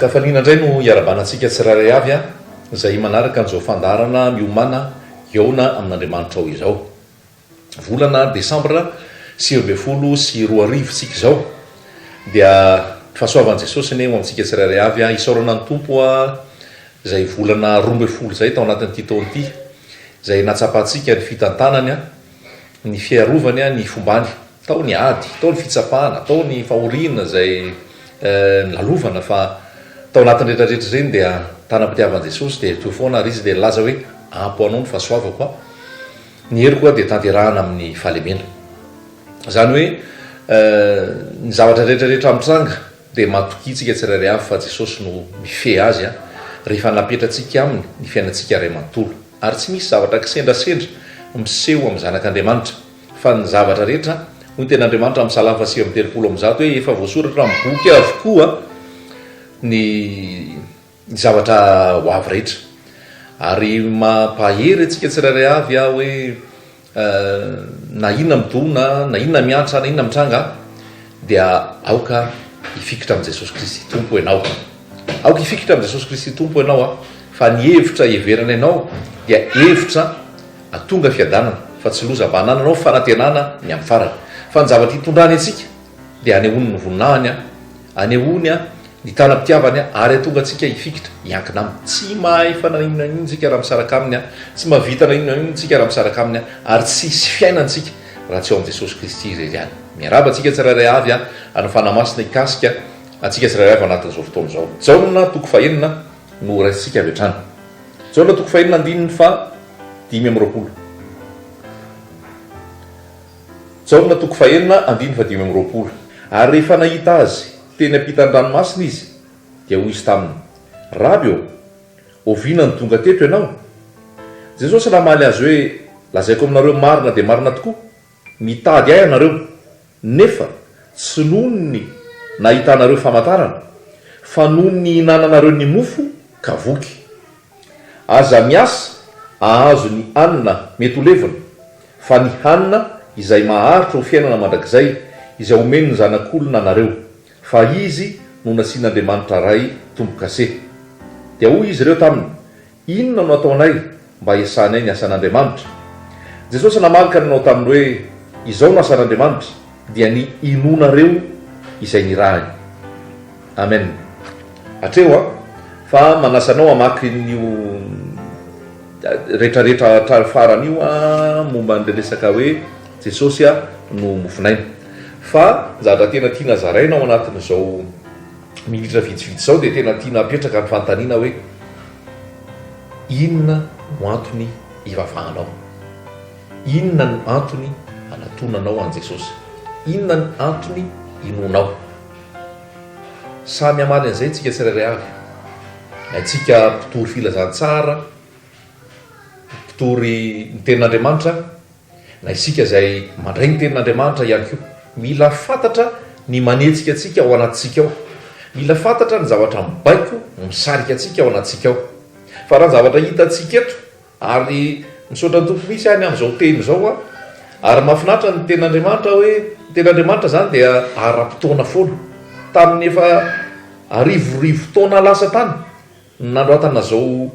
An-kafaliana indray no iarahabana antsika tsirairay avy izay manaraka an'izao fandaharana Miomàna hihaona amin'Andriamanitra ao izao. Volana desambra 2019 isika izao dia ny fahasoavan'i Jesosy anie ho amintsika tsirairay avy. Isaorana ny Tompo izay volana 12 izay tao anatin'ity taona ity izay nahatsapantsika ny fitantanany, ny fiarovany, ny fombany. Tao ny ady, tao ny fitsapana, tao ny fahoriana izay nolalovana fa tao anatin'ny rehetra rehetra ireny dia tanam-pitiavan'i Jesosy dia teo foana ary Izy dia nilaza hoe ampy ho anao ny fahasoavako a. Ny heriko dia tanterahana amin'ny fahalemena. Izany hoe ny zavatra rehetra rehetra mitranga dia matokia tsika tsirairay avy fa Jesosy no mifehy azy rehefa napetratsika aminy ny fiainantsika iray manontolo. Ary tsy misy zavatra kisendrasendra miseho amin'ny zanak'Andriamanitra fa ny zavatra rehetra, hoy ny tenin'Andriamanitra amin'ny Salamo faha 139 hoe efa voasoratra amin'ny boky avokoa ny ny zavatra ho avy rehetra. Ary mampahery antsika tsirairay avy aho hoe na inona midona, na inona miantra, na inona mitranga dia aoka hifikitra amin'i Jesosy Kristy Tompo ianao. Aoka hifikitra amin'i Jesosy Kristy Tompo ianao fa ny hevitra heverana ianao dia hevitra atonga fiadanana fa tsy loza mba hanananao fanantenana ny amin'ny farany. Fa ny zavatra itondrany antsika dia anehoany ny voninahiny, anehoany ny tanam-pitiavany ary hahatonga antsika hifikitra, hiankina aminy. Tsy mahefa na inona na inona isika raha misaraka aminy, tsy mahavita na inona na inona isika raha misaraka aminy ary tsy hisy fiainana isika raha tsy ao amin'i Jesosy Kristy irery ihany. Miarahaba antsika tsirairay avy ary ny Fanahy Masina hikasika antsika tsirairay avy anatin'izao fotoana izao. Jaona toko fahenina no horaisintsika avy hatrany. Jaona toko fahenina andininy faha 25. Jaona toko fahenina andininy faha 25. Ary rehefa nahita Azy teny ampitan-dranomasina izy, dia hoy izy taminy, Raby ô, oviana no tonga teto ianao? Jesosy namaly azy hoe, Lazaiko aminareo marina dia marina tokoa, mitady Ahy ianareo, nefa tsy noho ny nahitanareo famantarana, fa noho ny nihinananareo ny mofo ka voky. Aza miasa ahazo ny hanina mety ho levona, fa ny hanina izay maharitra ho fiainana mandrakizay, izay omen'ny Zanak'olona anareo, fa Izy no nasian'Andriamanitra Ray tombo-kase. Dia hoy izy ireo taminy, Inona no ataonay mba hiasanay ny asan'Andriamanitra? Jesosy namaly ka nanao taminy hoe, Izao no asan'Andriamanitra, dia ny hinoanareo izay nirahiny. Amen. Hatreo an! Fa manasa anao hamaky an'io retraretra hatrany farany io an, momba an'ilay resaka hoe Jesosy no mofonaina. Fa ny zavatra tena tiana zaraina ao anatin'izao minitra vitsivitsy izao dia tena tiana apetraka ny fanontaniana hoe inona no antony ivavahanao? Inona no antony anatonanao an'i Jesosy? Inona no antony inoanao? Samy hamaly an'izay isika tsirairay avy. Antsika mpitory filazantsara, mpitory ny tenin'Andriamanitra, na isika izay mandray ny tenin'Andriamanitra ihany koa. Mila fantatra ny manetsika antsika ao anatintsika ao. Mila fantatra ny zavatra mibaiko, misarika antsika ao anatintsika ao. Fa raha ny zavatra hitantsika eto, Ary misaotra ny Tompo mihitsy aho ny amin'izao teny izao an! Ary mahafinaritra ny tenin'Andriamanitra hoe, ny tenin'Andriamanitra izany dia ara-potoana foana. Tamin'ny efa arivorivo taona lasa tany no nanoratana izao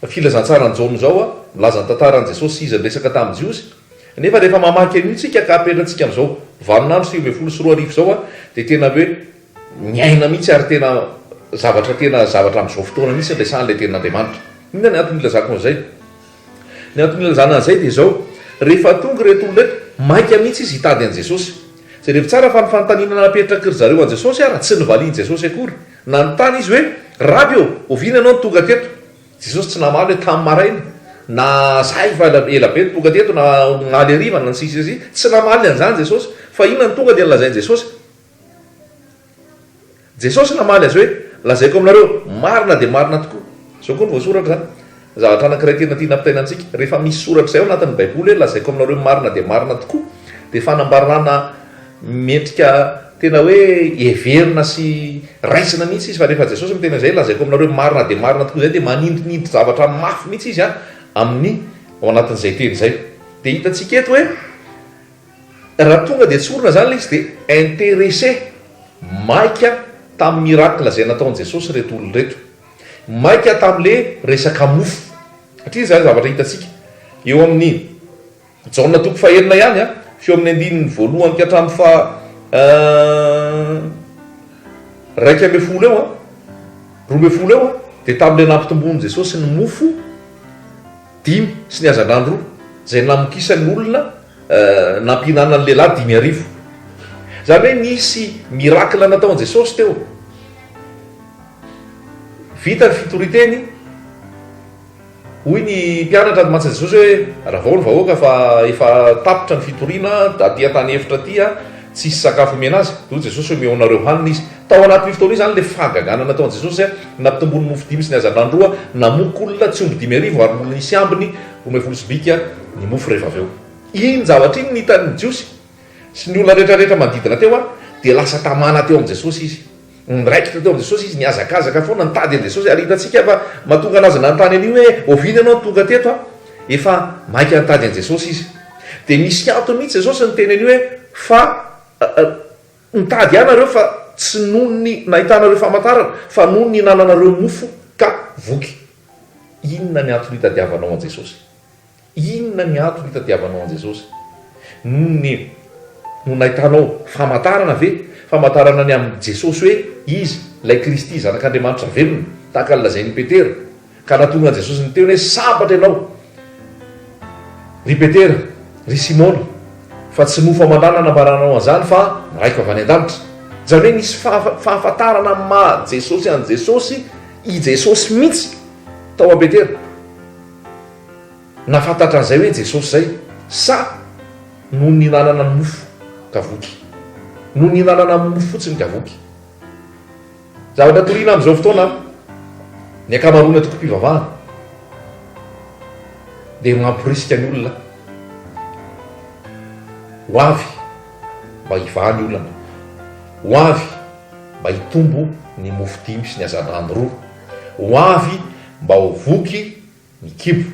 filazantsaran'i Jaona izao an, milaza ny tantaran'i Jesosy sy izy niresaka tamin'ny Jiosy. Nefa rehefa mamaky an'io tsika ka apetratsika amin'izao vaninandro 2019 izao an, dia tena hoe Miaina mihitsy ary tena zavatra tena zavatra amin'izao fotoana mihitsy ny resahan'ilay tenin'Andriamanitra. Inona ny antony ilazako an'izay? Ny antony ilazana an'izay dia izao, rehefa tonga ireto olona ireto, maika mihitsy izy hitady an'i Jesosy. Jerevo tsara fa ny fanontaniana napetraky ry zareo an'i Jesosy ara tsy novalian'i Jesosy akory. Nanontany izy hoe, Raby ô, oviana ianao no tonga teto? Jesosy tsy namaly hoe tamin'ny maraina, na za efa ela be no tonga teto, na omaly hariva, na ny sisa sy ny sisa. Tsy namaly an'izany Jesosy. Fa inona no tonga dia nolazain'i Jesosy? Jesosy namaly azy hoe, Lazaiko aminareo, marina dia marina tokoa. Izao koa no voasoratra izany, zavatra anankiray tena tiana ampitaina amintsika, rehefa misy soratra izay ao anatin'ny Baiboly hoe lazaiko aminareo marina dia marina tokoa, dia fanambarana mendrika tena hoe heverina sy raisina mihitsy izy, fa rehefa Jesosy miteny an'izay lazaiko aminareo marina dia marina tokoa izay dia manindrinindry zavatra mafy mihitsy izy amin'ny ao anatin'izay teny izay. Dia hitantsika eto hoe. Raha tonga dia tsorina zany ilay izy dia intéressé, maika. tamin'ny miracle izay nataon'i Jesosy ireto olona ireto. Maika tamin'le resaka mofo. Satria izany zavatra hitantsika eo amin'ny Jaona toko fahenina ihany an, feo amin'ny andininy voalohany ka hatramin'ny faha 11 eo an, 12 eo an, dia tamin'ilay nampitomboan'i Jesosy ny mofo dimy sy ny hazandrano roa, izay namokisan'ny olona nampihinanany lehilahy 5000. Izany hoe nisy miracle nataon'i Jesosy teo. Vita ny fitorian-teny, hoy ny mpianatra mantsy an'i Jesosy hoe, Ravao ny vahoaka fa efa tapitra ny fitoriana aty an-tany efitra aty, tsisy sakafo omena azy. Dia hoy Jesosy hoe, Omeo anareo hanina izy. Tao anatin'io fotoana io izany ilay fahagagana nataon'i Jesosy, nampitombo ny mofo dimy sy ny hazandrano roa, namoky olona tsy omby 5000 ary mbola nisy ambiny 12 sobika ny mofo rehefa avy eo. Iny zavatra iny no hitan'ny Jiosy sy ny olona rehetrarehetra manodidina teo, dia lasa tamana teo amin'i Jesosy izy. Niraikitra teo amin'i Jesosy izy, nihazakazaka foana nitady an'i Jesosy, ary hitantsika fa mahatonga anazy nanontany an'io hoe, Oviana ianao no tonga teto aho? Efa maika nitady an'i Jesosy izy. Dia misy antony mihitsy Jesosy niteny an'io hoe, Fa nitady ahy nareo fa tsy noho ny nahitanareo famantarana, fa noho ny nihinananareo mofo ka voky. Inona ny antony itadiavanao an'i Jesosy? Inona ny antony itadiavanao an'i Jesosy? Noho ny no nahitanao famantarana ve? Famantarana ny amin'i Jesosy hoe Izy ilay Kristy Zanak'Andriamanitra velona, tahaka ny lazain'i Petera, ka nahatonga an'i Jesosy niteny hoe, Sambatra ianao, ry Petera, ry Simona, fa tsy nofo aman-drà nanambaranao an'izany fa ny Raiko avy any an-danitra. Izany hoe nisy fahafantarana amin'ny maha Jesosy an'i Jesosy, i Jesosy mihitsy tao amin'i Petera. Nahafantatra an'izay hoe Jesosy izay sa noho ny nihinanana ny mofo ka voky? Noho ny nihinanana ny mofo fotsiny ka voky. Zavatra toriana amin'izao fotoana ny ankamaroan'ny antokom-pivavahana dia mamporisika ny olona ho avy mba hivaha ny olana, ho avy mba hitombo ny mofo dimy sy ny hazandrano roa, ho avy mba ho voky ny kibo.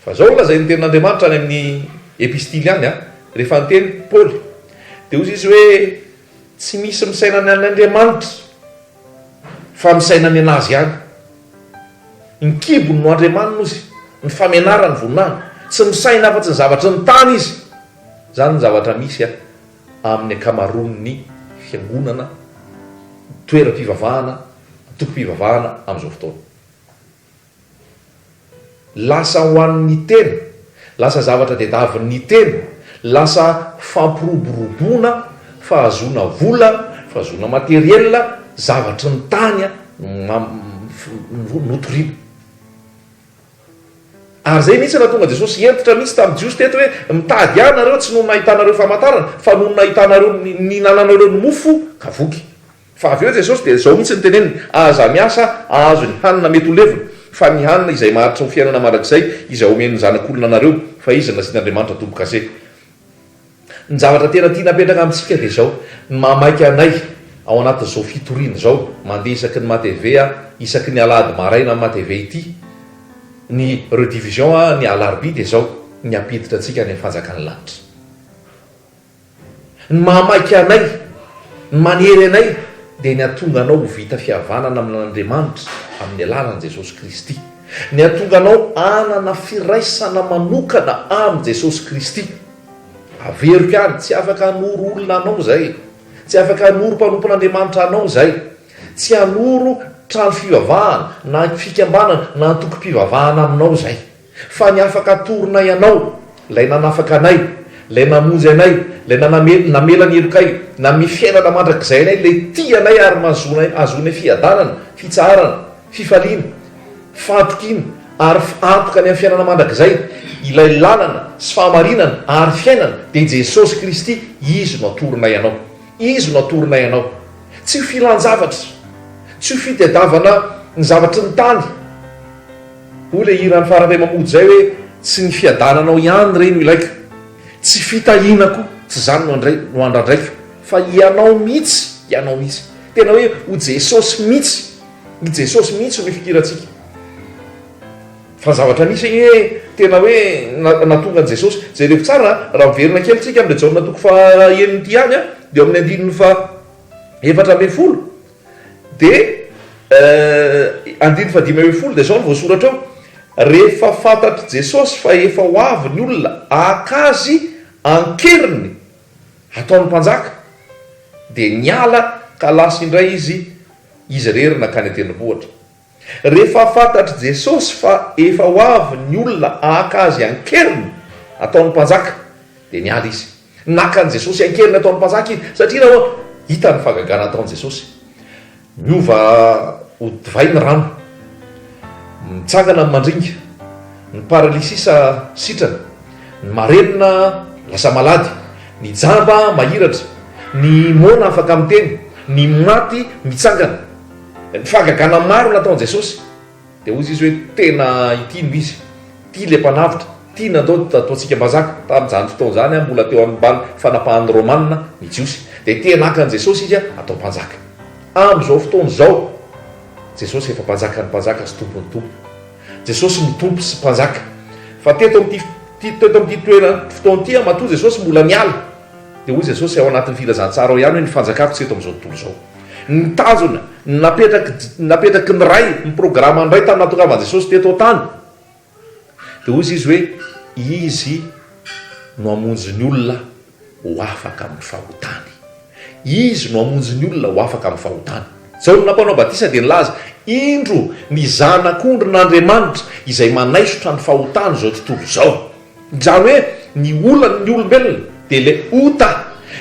Fa izao no lazain'ny tenin'Andriamanitra any amin'ny epistily any, rehefa niteny Paoly, dia hoy izy hoe, Tsy misy misaina ny an'Andriamanitra, fa misaina ny an'azy ihany. Ny kibony no andriamaniny, hozy, ny famenarany voninahiny. Tsy misaina afa-tsy ny zavatry ny tany izy. Izany ny zavatra misy amin'ny ankamaroan'ny fiangonana, toeram-pivavahana, antokom-pivavahana amin'izao fotoana. Lasa ho an'ny tena, lasa zavatra tediavin'ny tena, lasa fampiroboroboana fahazoana vola, fahazoana matériel, zavatry ny tany no notorina. Ary izay mihitsy nahatonga Jesosy hentitra mihitsy tamin'ny Jiosy teto hoe, mitady ahy nareo tsy noho ny nahitanareo famantarana, fa noho ny nahitanareo nihinananareo ny mofo ka voky. Fa avy eo Jesosy dia izao mihitsy no teneniny, Aza miasa hahazo ny hanina mety ho levona, fa ny hanina izay maharitra ho fiainana mandrakizay, izay homen'ny Zanak'olona anareo, fa Izy no nasian'Andriamanitra tombo-kase. Ny zavatra tena tiana apetraka amintsika dia izao, ny mahamaika anay ao anatin'izao fitoriana izao, mandeha isaky ny matv aho, isaky ny alahady maraina amin'ny matv ity, ny rediffusion ny alarobia dia izao, ny hampiditra antsika any amin'ny fanjakan'ny lanitra. Ny mahamaika anay, ny manery anay dia ny hahatonga anao ho vita fihavanana amin'Andriamanitra amin'ny alalan'i Jesosy Kristy. Ny hahatonga anao hanana firaisana manokana amin'i Jesosy Kristy. Averiko ihany, tsy afaka hanoro olona anao izay. Tsy afaka hanoro mpanompon'Andriamanitra anao izay. Tsy hanoro trano fivavahana na fikambanana na antokom-pivavahana aminao izay. Fa ny afaka atoronay anao, Ilay nanafaka anay, Ilay namonjy anay, Ilay naname, namela ny helokay, nanome fiainana mandrakizay anay, Ilay tia anay ary mahazoanay, ahazoanay fiadanana, fitsaharana, fifaliana, fahatokiana ary antoka ny amin'ny fiainana mandrakizay, Ilay lalana sy fahamarinana ary fiainana, dia Jesosy Kristy, Izy no atoronay anao. Izy no atoronay anao. Tsy ho filan-javatra, tsy ho fitadiavana ny zavatry ny tany. Hoy ilay hiran'i Farandray Mamoody izay hoe, Tsy ny fiadananao ihany re no ilaiko, tsy fitahiana koa, tsy izany no andray, no andrandraiko, fa ianao mihitsy, ianao mihitsy. Tena hoe ho Jesosy mihitsy, i Jesosy mihitsy no ifikirantsika. Fa ny zavatra misy anie tena hoe nahatonga an'i Jesosy, jerevo tsara a, raha miverina kely tsika amin'ilay Jaona toko faha enina ity ihany a, dia ao amin'ny andininy faha. 14 dia andininy faha-15 dia izao no voasoratra eo, Rehefa fantatr'i Jesosy fa efa ho avy ny olona haka azy an-keriny hataony mpanjaka, dia niala ka lasa indray izy izy irery nankany an-tendrombohitra. Rehefa fantatr'i Jesosy fa efa ho avy ny olona haka azy an-keriny hataony mpanjaka, dia niala izy. Naka an'i Jesosy an-keriny hataony mpanjaka izy, satria nahoana? Hitany ny fahagagana nataon'i Jesosy. Miova ho divay ny rano, mitsangana ny mandringa, ny paralysisa sitrana, ny marenina lasa malady, ny jamba mahiratra, ny moana afaka miteny, ny maty mitsangana. Ny fahagagana maro nataon'i Jesosy. Dia hoy izy hoe, Tena ity no izy. Ity ilay Mpanavotra. Ity nandao ataontsika mpanjaka. Tamin'izany fotoana izany, mbola teo ambany fanapahan'ny Romana ny Jiosy. Dia te haka an'i Jesosy izy hatao mpanjaka. Amin'izao fotoana izao, Jesosy efa Mpanjakan'ny mpanjaka sy Tompon'ny tompo. Jesosy no Tompo sy Mpanjaka. Fa teto amin'ity teto amin'ity toerana fotoana ity, matoa Jesosy mbola niala, dia hoy Jesosy ao anatin'ny filazantsara ao ihany hoe, Ny fanjakako tsy eto amin'izao tontolo izao. Ny tanjona napetraky napetraky ny Ray, ny programan'ny Ray tamin'ny nahatongavan'i Jesosy teto an-tany, dia hoy Izy hoe, Izy no hamonjy ny olona ho afaka amin'ny fahotany. Izy no hamonjy ny olona ho afaka amin'ny fahotany. Jaona Mpanao Batisa dia nilaza, Indro ny Zanak'ondrin'Andriamanitra izay manaisotra ny fahotan'izao tontolo izao. Izany hoe ny olan'ny olombelona dia ilay ota.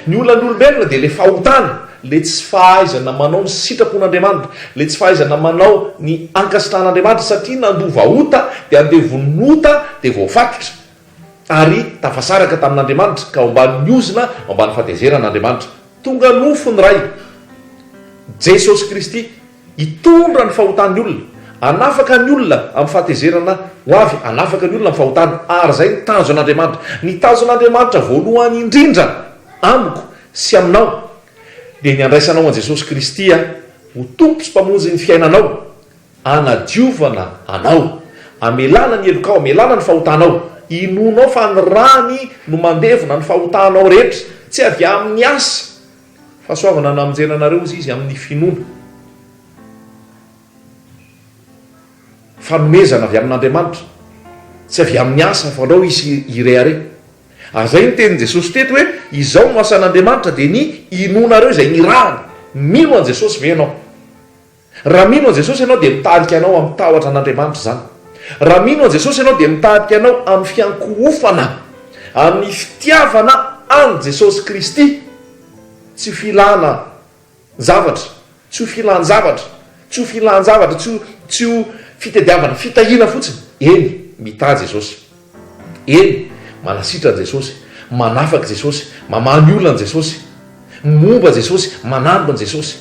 Ny olan'ny olombelona dia ilay fahotana, ilay tsy fahaizana manao ny sitrapon'Andriamanitra, ilay tsy fahaizana manao ny ankasitrahan'Andriamanitra satria nandova ota dia andevon'ny ota dia voafatotra ary tafasaraka tamin'Andriamanitra ka ao ambanin'ny ozona, ao ambany fahatezeran'Andriamanitra. Tonga nofo ny Ray, Jesosy Kristy. Hitondra ny fahotan'ny olona, hanafaka ny olona amin'ny fahatezerana ho avy, hanafaka ny olona amin'ny fahotana. Ary izay ny tanjon'Andriamanitra. Ny tanjon'Andriamanitra voalohany indrindra amiko sy aminao dia ny handraisanao an'i Jesosy Kristy ho Tompo sy Mpamonjy ny fiainanao, hanadiovana anao, hamelana ny helokao, hamelana ny fahotanao. Inoanao fa ny rany no mandevona ny fahotanao rehetra, tsy avy amin'ny asa, Fahasoavana namonjena anareo hozy izy amin'ny finoana. Fanomezana avy amin'Andriamanitra, tsy avy amin'ny asa fa aleo hisy hirehareha. Ary izay ny tenin'i Jesosy teto hoe, izao no asan'Andriamanitra dia ny hinoanareo izay nirahany. Mino an'i Jesosy ve ianao? Raha mino an'i Jesosy ianao dia mitarika anao amin'ny tahotra an'Andriamanitra izany. Raha mino an'i Jesosy ianao dia mitarika anao amin'ny fiankohofana, amin'ny fitiavana an'i Jesosy Kristy. Tsy ho filana zavatra, tsy ho filan-javatra, tsy ho filan-javatra, tsy ho, tsy ho fitadiavana fitahiana fotsiny. Eny, mitahy Jesosy. Eny, manasitrana Jesosy, manafaka Jesosy, mamaha ny olana Jesosy, momba Jesosy, manambina Jesosy.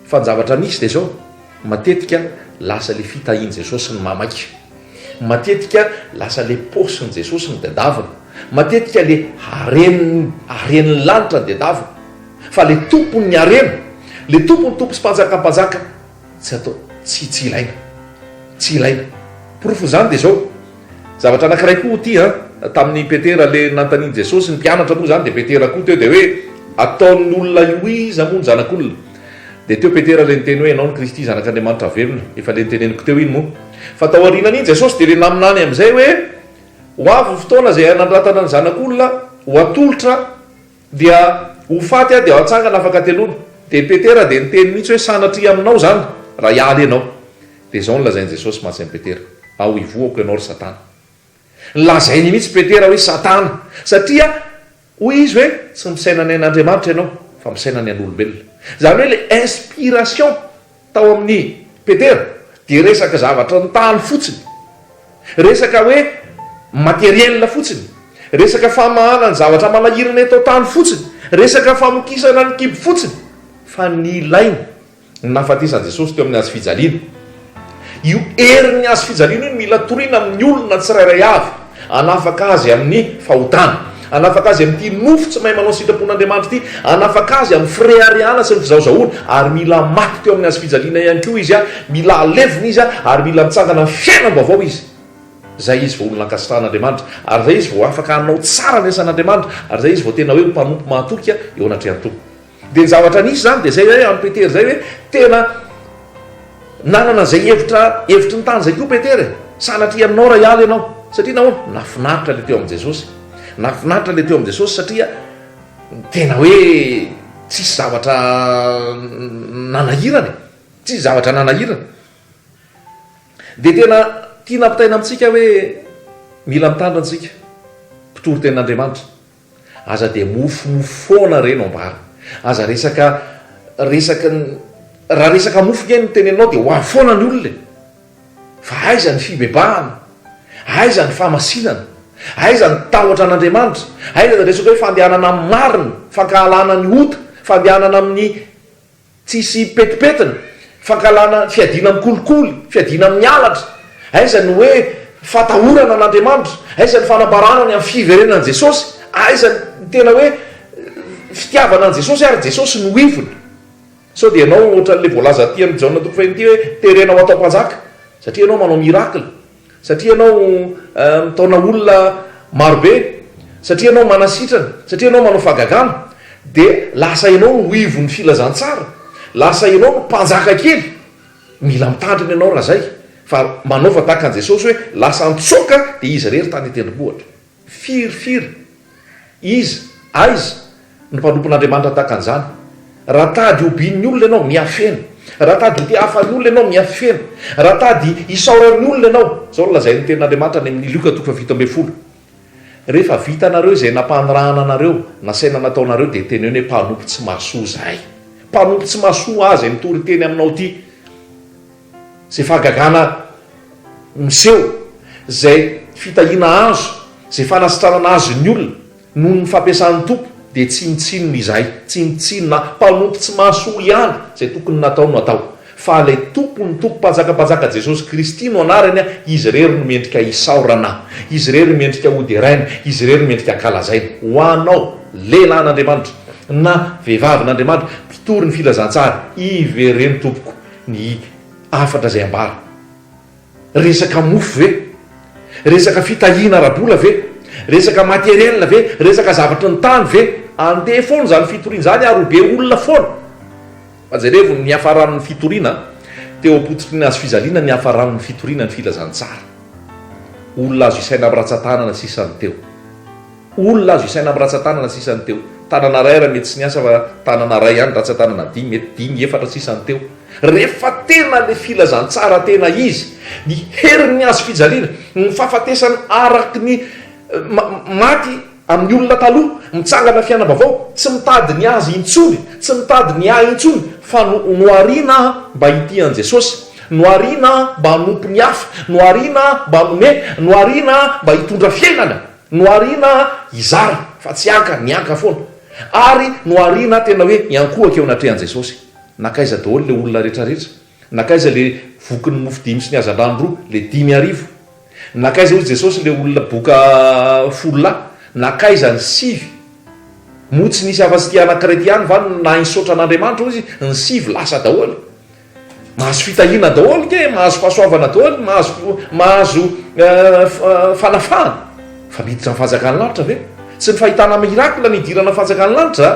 Fa ny zavatra misy dia izao, matetika lasa ilay fitahian'i Jesosy ny mamaika. Matetika lasa ilay paosin'i Jesosy no tadiavina. Matetika ilay haren'ny haren'ny lanitra no tadiavina. Fa ilay tompon'ny harena, ilay tompon'ny tompo sy mpanjakan'ny mpanjaka tsy atao, tsy tsy ilaina. Tsy ilaina. Porofon'izany dia izao, zavatra anankiray koa ity an, tamin'i Petera ilay nanontanian'i Jesosy ny mpianatra moa izany dia Petera koa teo dia hoe ataon'ny olona io iza moa ny zanak'olona? Dia teo Petera ilay niteny hoe ianao no Kristy zanak'Andriamanitra velona, efa ilay noteneniko teo iny moa. Fa tao aorianan'iny Jesosy dia ilay naminany amin'izay hoe ho avy ny fotoana izay hanandratana ny zanak'olona ho atolotra Dia ho faty aho dia hatsangana afaka hateloana. Dia Petera dia niteny mihitsy hoe sanatria aminao izany raha hiala ianao. Dia izao no lazain'i Jesosy mantsy amin'i Petera, Ao ivohoko ianao ry Satana. Lazainy mihitsy Petera hoe Satana, satria hoy izy hoe tsy misaina ny an'Andriamanitra ianao fa misaina ny an'olombelona. Izany hoe ilay inspiration Tao amin'i Petera dia resaka zavatra ny tany fotsiny, resaka hoe matériel fotsiny, resaka famahana ny zavatra manahirana eto an-tany fotsiny, resaka famokisana ny kibo fotsiny, fa ny ilaina ny nahafatesan'i Jesosy teo amin'ny hazo fijaliana. Io herin'ny hazo fijaliana io no mila torina amin'ny olona tsirairay avy, hanafaka azy amin'ny fahotana, hanafaka azy amin'ity nofo tsy mahay manao ny sitrapon'Andriamanitra ity, hanafaka azy amin'ny fireharehana sy ny fizahozahoana, ary mila maty teo amin'ny hazo fijaliana ihany koa izy, mila alevina izy, ary mila mitsangana amin'ny fiainam-baovao izy. Izay izy vao olona ankasitrahan'Andriamanitra, ary izay izy vao afaka hanao tsara ny asan'Andriamanitra, ary izay izy vao tena hoe ho mpanompo mahatoky eo anatrehan'ny Tompo. Dia ny zavatra nisy izany dia izay hoe amin'i Petera izay hoe tena nanana izay hevitra hevitry ny tany izay koa Petera e. Sanatria aminao raha hiala ianao. Satria nahoana? Nahafinaritra ilay teo amin'i Jesosy. Nahafinaritra ilay teo amin'i Jesosy satria tena hoe tsisy zavatra nanahirana e. Tsisy zavatra nanahirana. Dia tena tiana ampitaina amintsika hoe mila mitandrina isika, mpitory tenin'Andriamanitra. Aza dia mofomofo foana re no ambara. Aza resaka resaka raha resaka mofo nge no teneninao dia ho avy foana ny olona e. Fa aiza ny fibebahana? Aiza ny fahamasinana? Aiza ny tahotra an'Andriamanitra? Aiza ny resaka hoe fandehanana amin'ny marina, fankahalana ny ota, fandehanana amin'ny Tsisy petipetina, fankahalana, fiadiana amin'ny kolikoly, fiadiana amin'ny halatra. Aiza ny hoe fatahorana an'Andriamanitra? Aiza ny fanambarana ny amin'ny fiverenan'i Jesosy? Aiza ny tena hoe fitiavana an'i Jesosy ary Jesosy no ivony? Sao dia ianao ohatran'ilay voalaza aty amin'ny Jaona toko fahiny ity hoe terena ho atao mpanjaka satria ianao manao miracle. Satria ianao mitaona olona marobe, satria ianao manasitrana, satria ianao manao fahagagana, dia lasa ianao no ivon'ny filazantsara, lasa ianao no mpanjaka kely. Mila mitandrina ianao raha izay, fa manaova tahaka an'i Jesosy hoe lasa nitsoaka dia izy irery tany an-tendrombohitra. Firy firy? Iza? Aiza? No mpanompon'Andriamanitra tahaka an'izany? Raha tady hobian'ny olona ianao, miafena. Raha tady ho tehafan'ny olona ianao, miafena. Raha tady hisaoran'ny olona ianao, izao no lazain'ny Tenin'Andriamanitra any amin'ny Lioka toko fahafito ambin'ny folo, Rehefa vitanareo izay nampanirahana anareo, nasaina nataonareo, dia teneno hoe, Mpanompo tsy mahasoa izahay. Mpanompo tsy mahasoa aho izay mitory teny aminao ity. Izay fahagagana miseho, izay fitahiana azo, izay fanasitranana azon'ny olona noho ny fampiasan'ny Tompo dia tsinontsinona izahay, tsinontsinona, mpanompo tsy mahasoa ihany, izay tokony natao no atao. Fa ilay Tompon'ny Tompo Mpanjaka Mpanjaka Jesosy Kristy no anarany, Izy irery no mendrika hisaorana, Izy irery no mendrika hoderaina, Izy irery no mendrika hankalazaina. Ho anao, lehilahin'Andriamanitra na vehivavin'Andriamanitra, mpitory ny filazantsara, ivereno tompoko, ny hafatra izay ambara. Resaka mofo ve? Resaka fitahiana ara-bola ve? Resaka matériel ve? Resaka zavatry ny tany ve? Andeha foana izany fitoriana izany ary ho be olona foana. Fa jerevo ny niafaran'ny fitoriana, teo am-pototry ny hazo fijaliana ny niafaran'ny fitoriana ny filazantsara. Olona azo isaina amin'ny ratsan-tanana sisa ny teo. Olona azo isaina amin'ny ratsan-tanana sisa ny teo. Tanana iray ary mety tsy niasa fa tanana iray ihany, ratsan-tanana dimy, mety dimy, efatra sisa ny teo. Rehefa tena ilay filazantsara tena izy, ny herin'ny hazo fijaliana, ny fahafatesana araka ny maty amin'ny olona taloha, mitsangana fiainam-baovao, tsy mitady ny azy intsony, tsy mitady ny ahy intsony, fa nohariana aho mba hitia an'i Jesosy, nohariana aho mba hanompo ny hafa, nohariana aho mba hanome, nohariana aho mba hitondra fiainana. Nohariana hizara fa tsy haka, nianka foana. Ary nohariana tena hoe hiankohoka eo anatrehan'i Jesosy. Nankaiza daholo ilay olona rehetrarehetra? Nankaiza ilay vokin'ny mofo dimy sy ny hazandrano roa, ilay 5000? Nankaiza hoy Jesosy ilay olona boka folo lahy? Nankaiza ny sivy? Moa tsy nisy afa-tsy ity anankiray ity ihany va no nahay nisaotra an'Andriamanitra? Hoy Izy, ny sivy lasa daholo. Mahazo fitahiana daholo nge, mahazo fahasoavana daholo, mahazo mahazo fanafahana. Fa miditra ny fanjakan'ny lanitra ve? Tsy ny fahitana miracle no idirana ny fanjakan'ny lanitra,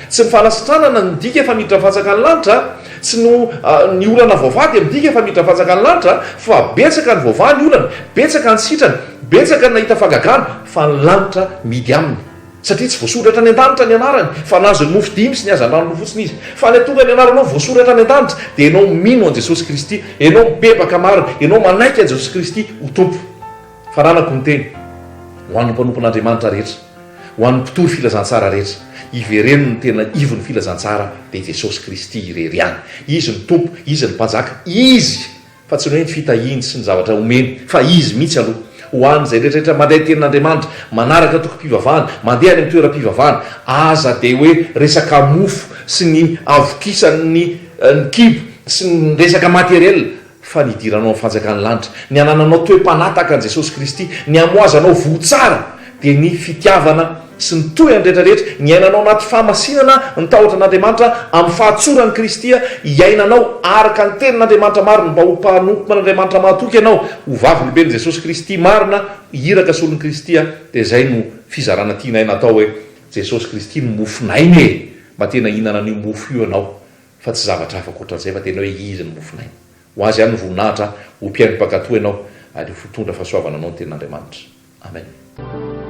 tsy ny fanasitranana no midika fa miditra ny fanjakan'ny lanitra, tsy no ny olana voavaha dia midika fa miditra ny fanjakan'ny lanitra, fa betsaka ny voavaha ny olana, betsaka ny sitrana, betsaka ny nahita fahagagana, fa ny lanitra mihidy aminy. Satria tsy voasoratra any an-danitra ny anarany, fa nahazo ny mofo dimy sy ny hazandrano roa fotsiny izy. Fa ny hatonga ny anaranao voasoratra any an-danitra, dia ianao mino an'i Jesosy Kristy, ianao mibebaka marina, ianao manaiky an'i Jesosy Kristy ho Tompo. Faranako ny teny, ho an'ny mpanompon'Andriamanitra rehetra, ho an'ny mpitory filazantsara rehetra, ivereno ny tena ivon'ny filazantsara, dia Jesosy Kristy irery ihany. Izy no Tompo, Izy no Mpanjaka, Izy Fa tsy ny hoe ny fitahiany sy ny zavatra omeny, fa Izy mihitsy aloha. Ho an'izay rehetrarehetra mandray tenin'Andriamanitra, manaraka tokom-pivavahana, mandeha any amin'ny toeram-pivavahana, aza dia hoe resaka mofo sy ny havokisan'ny ny kibo sy ny resaka matériel, fa ny hidiranao amin'ny fanjakan'ny lanitra, ny hanananao toe-panahy tahaka an'i Jesosy Kristy, ny hamoazanao voa tsara, dia ny fitiavana sy ny tohiny rehetra rehetra, ny iainanao anaty fahamasinana ny tahotra an'Andriamanitra amin'ny fahatsoran'i Kristy, hiainanao araka ny tenin'Andriamanitra marina mba ho mpanompon'Andriamanitra mahatoky ianao, ho vavolombelon'i Jesosy Kristy marina, iraka solon'i Kristy, dia izay no fizarana tianay natao hoe Jesosy Kristy no mofon'aina e! mba tena hihinana an'io mofo io ianao fa tsy zavatra hafa ankoatran'izay fa tena hoe Izy no mofon'aina. Ho Azy ihany ny voninahitra, ho mpihaino mpankatò ianao ary ho fitondra fahasoavana anao ny Tenin'Andriamanitra. Amen.